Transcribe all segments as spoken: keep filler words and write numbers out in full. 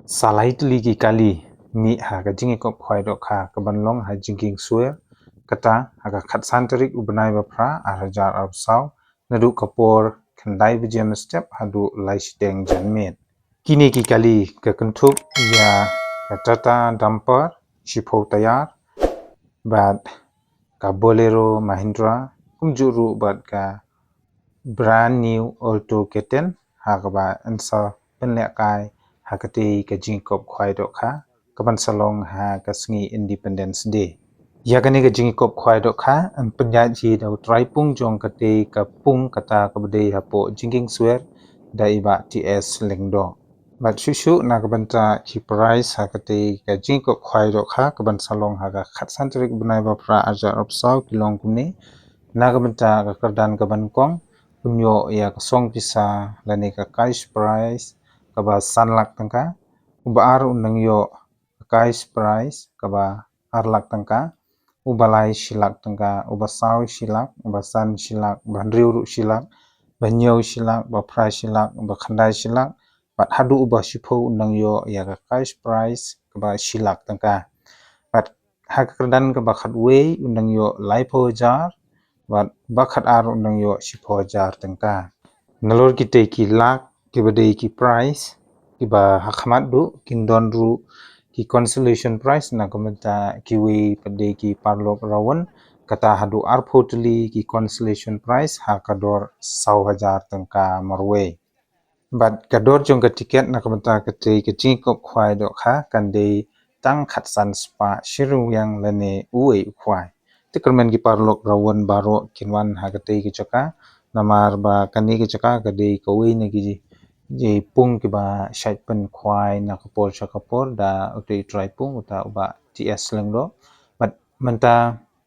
Sa lai tylli ki kali mih ha ka jingïakop khwai dohkha ka ban long ha Jingkieng Swer, kata ha ka khatsan tarik u bnai ba phra ar hajar arphew saw, naduh ka por khyndai baje mynstep haduh lai shiteng janmiet. Kine ki kali ka kynthup ïa ka Tata Dumper shiphew tyre, bad ka Bolero Mahindra, kumjuh ruh bad ka brand new Alto K ten, ha kaba yn sa pynlehkai ha katei ka jingïakop khwai dohkha ka ban sa long ha ka sngi Independence Day. Ïa kane ka jingïakop khwai dohkha yn pynïaid hi da u trai pung jong katei ka pung, kata kaba dei hapoh Jingkieng Swer, da i Bah T S Lyngdoh. Bad shuh shuh na ka bynta ki prize ha katei ka jingïakop khwai dohkha ka ban sa long ha ka khatsan tarik u bnai ba phra ar hajar arphew saw ki long kumne. Na ka bynta ka kyrdan ka ba nyngkong, pynïoh ïa ka song pisa lane ka cash prize kaba san lak tyngka. U ba ar un nang ïoh ka cash prize kaba ar lak tyngka. U ba lai shi lak tyngka, u ba saw shi lak, u ba san shi lak, u ba hynriew ruh shi lak, u ba hynñiew shi lak, u ba phra shi lak, u ba khyndai shi lak, bad haduh u ba shiphew un nang ïoh ïa ka cash prize kaba shi lak tyngka. Bad ha ka kyrdan kaba khatwei un nang ïoh laiphew hajar, bad ba khatar un nang ïoh shiphew hajar tyngka. Nalor kitei ki lak kiba dei ki prize kiba ha khmat duh, kin don ruh ki consolation prize na ka bynta kiwei pat de ki paralok rawon, kata haduh arphew tylli ki consolation prize ha ka dor saw hajar tyngka marwei. Bad ka dor jong ka tiket na ka bynta katei ka jingïakop khwai dohkha kan dei tang khatsan spah shi ryngwiang lane uwei u khwai. Te kyrmen ki paralok rawon baroh kin wan ha katei ka jaka, namar ba kane ka jaka ka dei kawei na ki jingpung kiba shait pynkhwai na ka por sha ka por da utei u trai pung, uta u Bah T S Lyngdoh. Bad mynta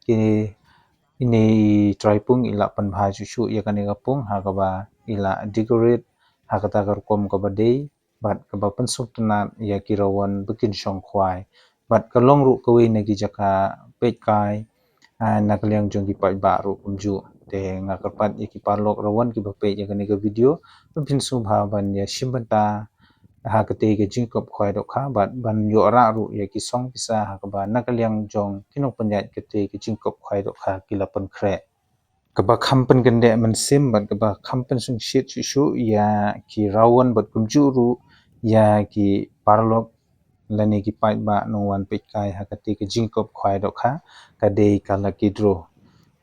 kine i trai pung i la pynbha shuh shuh ïa kane ka pung ha kaba i la decorate ha kata ka rukom kaba dei, bad kaba pynsngewtynnat ïa ki rawon ba kin shong khwai. Bad ka long ruh kawei na ki jaka peit kai, ah, na ka liang jong ki paidbah ruh kumjuh. Te nga kyrpad ïa ki paralok rawon kiba peit ïa kane ka video, ba phin sngewbha ban ïa shim bynta ha katei ka jingïakop khwai dohkha, bad ban ïoh rah ruh ïa ki song pisa ha kaba na ka liang jong ki nongpynïaid katei ka jingïakop khwai dohkha ki la pynkhreh. Kaba kham pynkyndeh mynsiem bad kaba kham pynsngewsih shuh shuh ïa ki rawon bad kumjuh ruh ïa ki paralok lane ki paidbah nongwan peit kai ha katei ka jingïakop khwai dohkha ka dei ka lucky draw.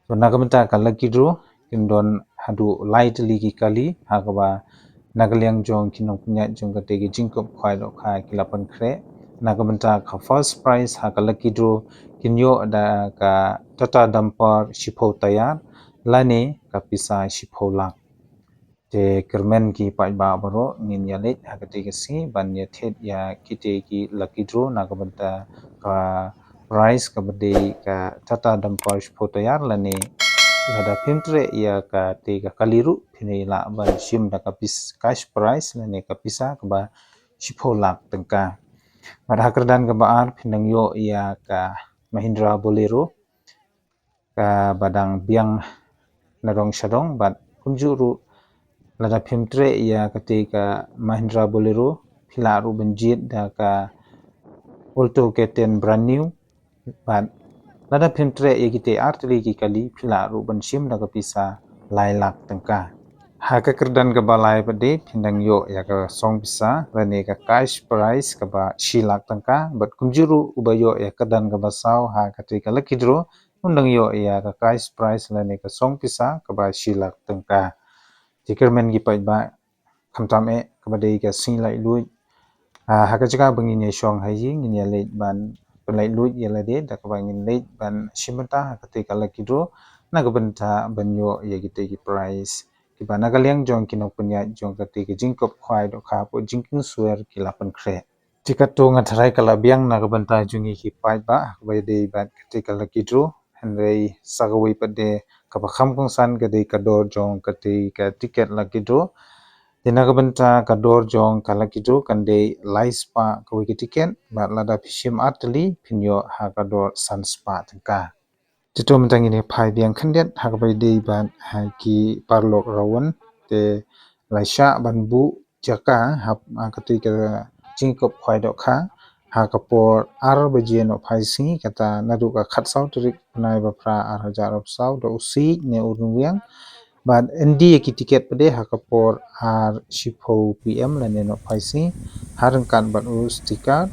To na ka bynta ka lucky draw kin don haduh lai tylli ki kali ha kaba na ka liang jong ki nongpynïaid jong katei ka jingïakop khwai dohkha ki la pynkhreh. Na ka bynta ka first prize ha ka lucky draw kin ïoh da ka Tata Dumper shiphew tyre lane ka pisa shiphew lak. Te kyrmen ki paidbah baroh, ngin ïa leit ha katei ka sngi ban ïa thied ïa kitei ki lucky draw na ka bynta ka prize kaba dei ka Tata Dumper shiphew tyre lane lada phim treh ïa katei ka kali ruh phin ïa lah ban shim da ka pis-, cash prize lane ka pisa kaba shiphew lak tyngka. Bad ha kyrdan kaba ar phin nang ïoh ïa ka Mahindra Bolero kaba dang biang na dong sha dong, bad kumjuh ruh lada phim treh ïa katei ka Mahindra Bolero phi lah ruh ban jied da ka Alto K ten brand new, bad lada phim treh ïa kitei ar tylli ki kali phi lah ruh ban shim da ka pisa lai lak tyngka. Ha ka kyrdan kaba lai pat de phin nang ïoh ïa ka song pisa lane ka cash prize kaba shi lak tyngka, bad kumjuh ruh uba ïoh ïa ka kyrdan kaba saw ha katei ka lucky draw un nang ïoh ïa ka cash prize lane ka song pisa kaba shi lak tyngka. Te kyrmen ki paidbah, khamtam eh kaba dei ka sngi laitluid, ah, ha ka jaka ba ngin ïa shong ha ïing ngin ïa leit ban pynlaitluid ïa lade da kaba ngin leit ban shim bynta ha katei ka lucky draw na ka bynta ban ïoh ïa kitei ki prize kiba na ka liang jong ki nongpynïaid jong katei ka jingïakop khwai dohkha hapoh Jingkieng Swer ki la pynkhreh. Te katto nga tharai ka la biang na ka bynta jong ngi ki paidbah kaba dei bad katei ka lucky draw, hynrei sa kawei pat de kaba kham kongsan ka dei ka dor jong katei ka tiket lucky draw. Te na ka bynta ka dor jong ka lucky draw kan dei lai spah kawei ka tiket, bad lada phi shim ar tylli phin ïoh ha ka dor san spah tyngka. Te to mynta ngin ïa phai biang khyndiat ha kaba dei bad ha ki paralok rawon, te la shah ban buh jaka ha, ha katei ka jingkup khwai dohkha ha ka por ar baje nohphai sngi, kata naduh ka khatsaw tarik bnai ba phra ar hajar arphew saw da u Siej ne u Rynwiang. Bad yn die ïa ki tiket pat de ha ka por ar shiphew P M lane nohphai sngi ha ryngkat bad u sticker.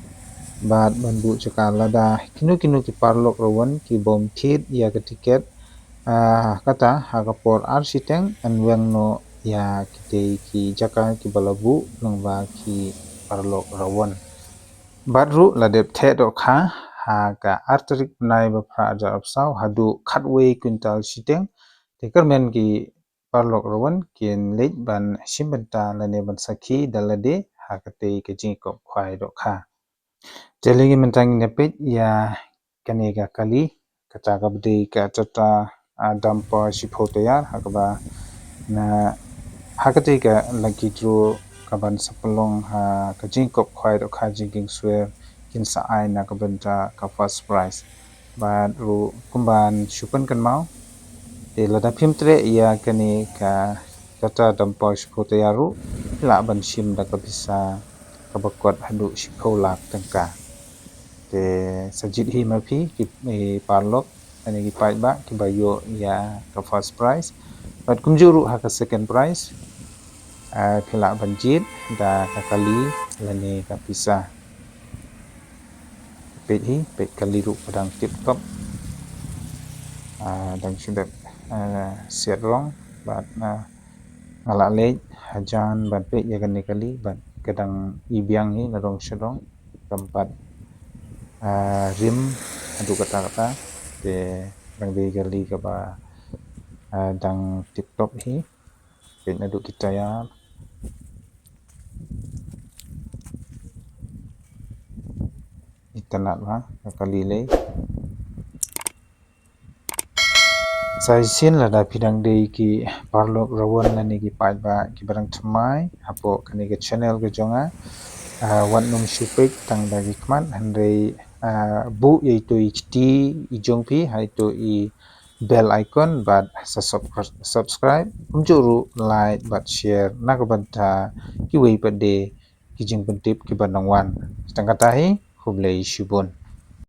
Bad ban buh jaka lada kino kino ki paralok rawan ki bym thied ïa ka tiket, ah, kata ha ka por ar shiteng yn weng noh ïa kitei ki jaka kiba la buh lyngba ki paralok rawan. Bad ruh la dep theh dohkha ha ka ar tarik bnai ba phra ar hajar arphew saw haduh khatwei kwintal shiteng. Te kyrmen ki paralok rawan kin leit ban shim bynta lane ban sakhi da lade ha katei ka jingkup khwai dohkha. Te lei mynta ngin ïa peit ïa kane ka kali, kata kaba dei ka Tata, ah, dumper shiphew tyre, ha kaba na, ha katei ka lucky draw kaban sa pynlong ha ka jingkup khwai dohkha jingkieng swer kin sa ai na ka bynta ka first prize. Bad ruh kumban shu pynkynmaw, te lada phim treh ïa kane ka Tata dumper shiphew tyre ruh, lah ban shim da ka pisa kaba kot haduh shiphew lak tyngka. Te sa jied hi ma phi ki, eh, paralok lane ki paidbah kiba ïoh ïa ka first prize. Bad kumjuh ruh ha ka second prize, ah, phi lah ban jied da ka kali lane ka pisa. Peit hi, peit kali ruh ka dang tip top. Ah, dang shu dep, ah, siat rong bad, ah, nga la leit hajan ban peit ïa kane kali bad ka dang i biang hi na rong sha rong. Kam pat, ah, rim haduh katta katta. Te dang dei kali kaba, ah, dang tip top hi. Peit naduh ki tyre. Itynnad bha ka kali lei. Sa shisien lada phi dang dei ki paralok rawan lane ki paidbah kiba dang thymmai hapoh kane ka channel ka jong nga, ah, wat nym shu peit tang da ki khmat, hynrei, ah, buh ïa ito i kti i jong phi ha ito i bell icon bad sa sub-, subscribe, kumjuh ruh like bad share na ka bynta kiwei pat de ki jingpyntip kiba nang wan. Tang katta hi, khublei shibun.